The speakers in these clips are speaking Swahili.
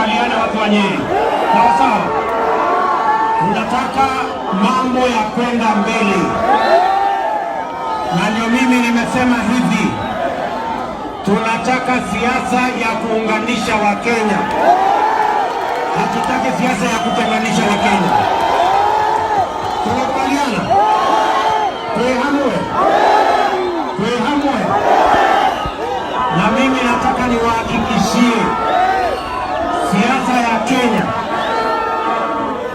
Tukubaliane watu wa Nyeri, sawa sawa? Tunataka mambo ya kwenda mbele, na ndio mimi nimesema hivi, tunataka siasa ya kuunganisha Wakenya, hatutaki siasa ya kutenganisha Wakenya. Tunakubaliana? Tuihamwe, tuihamwe. Na mimi nataka niwahakikishie, siasa ya Kenya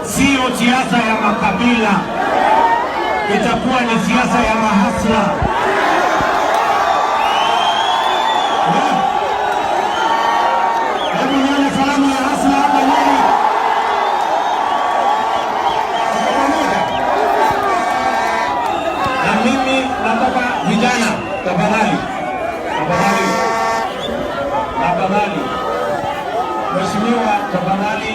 siyo siasa ya makabila, itakuwa ni siasa ya mahasla. Hebu nione salamu ya hustler hapa Nyeri. Tuko pamoja? Na mimi nataka vijana, tafadhali, tafadhali, tafadhali, mheshimiwa, tafadhali.